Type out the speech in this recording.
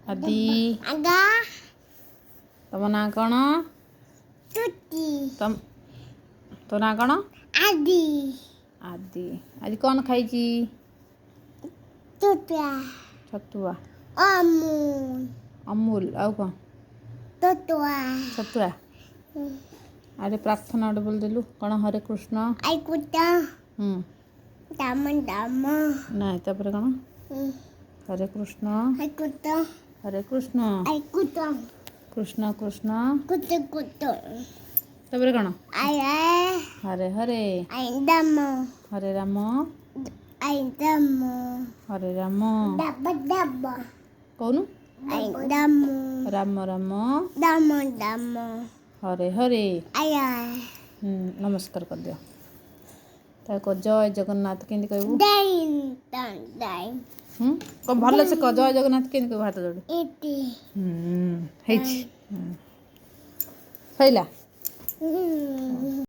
ଆଦି। ଆଗା। ତମ ନାଁ କ'ଣ? ତୁତି। ତମ ତୋ ନାଁ କ'ଣ? ଆଦି। ଆଦି ଆଜି କ'ଣ ଖାଇଛି? ତୁତୁଆ। ଛତୁଆ। ଅମୁଲ। ଅମୁଲ ଆଉ କ'ଣ? ତୁତୁଆ। ଛତୁଆ। ଆରେ, ପ୍ରାର୍ଥନା ଗୋଟେ ବୋଲିଦେଲୁ କ'ଣ? ହରେ କୃଷ୍ଣ। ଆଇକୁଟା। ହୁଁ। ଦାମ ଦାମ। ନାଇଁ, ତାପରେ କ'ଣ? ହରେ କୃଷ୍ଣ। ଆଇକୁଟା। ହରେ କୃଷ୍ଣ। ଆଇକୁଟା। କୃଷ୍ଣ କୃଷ୍ଣ। କୁତୁ କୁତୁ। ତାପରେ କ'ଣ? I I. Hare Hare. I Dama. Hare Ram. I ଦାମ। ହରେ ରାମ। ଡାବ ଡାବ। କହୁନୁ। I Dama. Ram Ram. Dama Dama. Hare Hare. I I. ହୁଁ, ନମସ୍କାର କରିଦିଅ ତାକୁ। କହ ଜୟ ଜଗନ୍ନାଥ, କେମିତି କହିବୁ? ଦାଇନ ଦାଇନ। ହୁଁ, କହ, ଭଲସେ କହ। ଜୟ ଜଗନ୍ନାଥ କେମିତି କହିବୁ? ହାତ ଯୋଡ଼ି। ଇତି। ହୁଁ, ହେଇଛି। ସଇଲା। ହୁଁ।